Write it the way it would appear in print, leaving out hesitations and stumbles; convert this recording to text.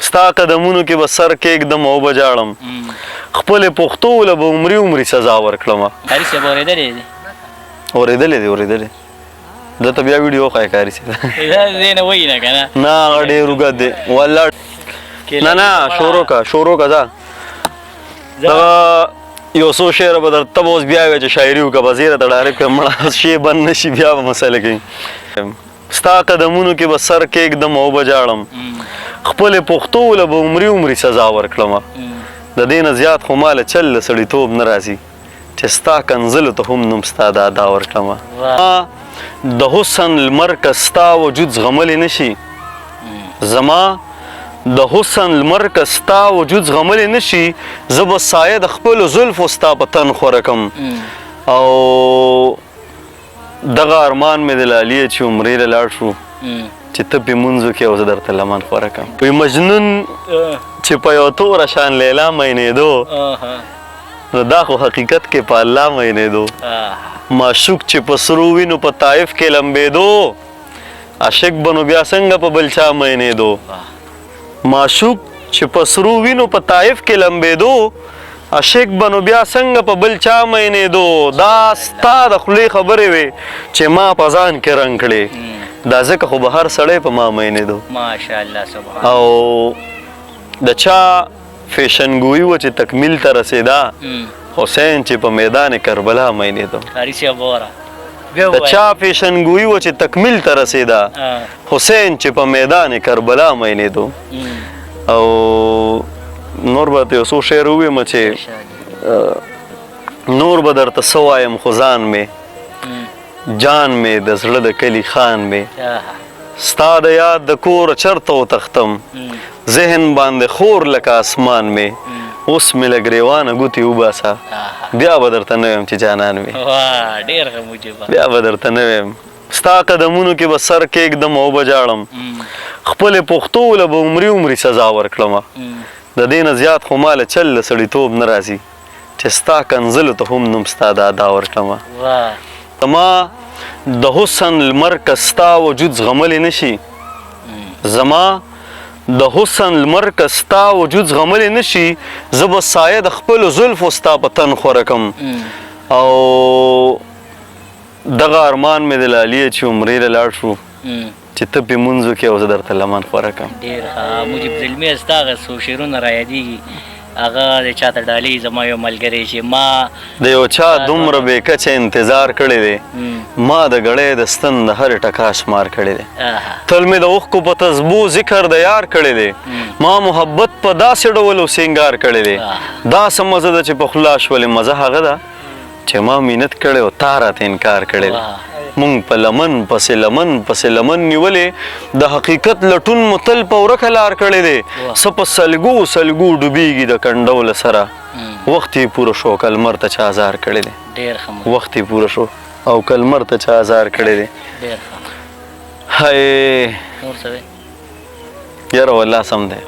ستا قدمونو کې به سر کېږدم او به ژاړم، خپلې پښتو له به عمري عمري سزا ورکړم. قاري صاحب، اورېدلې دي؟ اورېدلې دي، اورېدلې. ده ته بیا ویډیو وښایه قاري صاحب. دا دې نه وایي نه که نه؟ نه، هغه ډېر اوږد دی والله. نه نه، شروع کا، شروع کا، ځه. دغه یو څو شعره به درته به اوس بیا وایې چې شاعري وکړه، به زه راته ډایرکټ کړم، مړه شی بند نه شي، بیا به مسله کوي. ستا قدمونو کې به سر کېږدم او به ژاړم، خپلې پښتو له به عمري عمري سزا ورکړم. د دې نه زیات خو ما له چل له سړیتوب نه راځي چې ستا کنځلو ته هم نوم ستا د ادا ورکړم. د حسن لمر که ستا وجود زغملی نه شي، زما د حسن لمر که ستا وجود زغملی نه شي، زه به سایه د خپلو زلفو ستا په تن خوره کم. او دغه ارمان مې د لالیه چې عمرې له لاړ شو چې ته پې مونځ وکړې او زه درته لمن خوره کم. وی مجنون چې په یو توره شان لیلا مینېدو، نو دا خو حقیقت کې په الله مینېدو. معشوق چې په سرو وینو په طایف کې لمبېدو، عاشق به نو بیا څنګه په بل چا مینېدو؟ معشوق چې په سرو وینو په طایف کې لمبېدو، عاشق به نو بیا څنګه په بل چا مینېدو؟ دا ستا د خولې خبرې وې چې ما په ځان کې رنګ کړې، دا ځکه خو به هر سړی په ما مینېدو. ماشاءالله، سبحان. او د چا فیشنګویي وه چې تکمیل ته رسېده، حسین چې په میدان کربلا مینېدو. قاري صاحب، وره. د چا فیشنګویي وه چې تکمیل ته رسېده، حسین چې په میدان کربلا مینېدو. او نور به ته یو څو شعر ووایم چې نور به درته څه وایم، خو ځان مې جان مې د زړه د کلي خان مې، ستا د یاد د کور چرته وتښتم، ذهن باندې خور لکه اسمان مې، اوس مې له ګریوانه ګوتې وباسه، بیا به درته نه وایم چې جانان مې. واه، ډېر ښه مجيبه. بیا به درته نه وایم. ستا قدمونو کې به سر کېږدم او به ژاړم، خپلې پښتو له به عمري عمري سزا ورکړم. د دې نه زیات خو ما له چل له سړیتوب نه راځي چې ستا کنځلو ته هم نوم ستا د ادا ورکړم. زما د حسن لمر که ستا وجود زغملی نه شي، زما د حسن لمر که ستا وجود زغملی نه شي، زه به سایه د خپلو زلفو ستا په تن خوره کم. او دغه ارمان مې د لالیه چې عمرې له لاړ شو چې ته پې مونځ وکړې او زه درته لمن خوره کم. ډېر ښه مجیب زلمی، ستا هغه څو شعرونه را یادېږي، هغه د چاته ډالۍ، زما یو ملګری چې ما د یو چا دومره بې کچه انتظار کړی دی، ما د ګړۍ د ستن د هرې ټکا شمار کړی دی. تل مې د اوښکو په تسبو ذکر د یار کړی دی، ما محبت په داسې ډول او سینګار کړی دی. دا څه مزه ده چې په خوله شولې، مزه هغه ده چې ما مینت کړی او تا راته انکار کړی دی. مونږ په لمن پسې لمن پسې لمن نیولې، د حقیقت لټون مو تل په ورکه لار کړی دی. څه په سلګو سلګو ډوبېږي د کنډو له سره، وخت یې پوره شو که لمر ته چا ازار کړی دی. ډېر ښه. وخت یې پوره شو او که لمر ته چا ازار کړی دی. ډېر ښه. های. نور څه دی؟ یاره والله سم دی.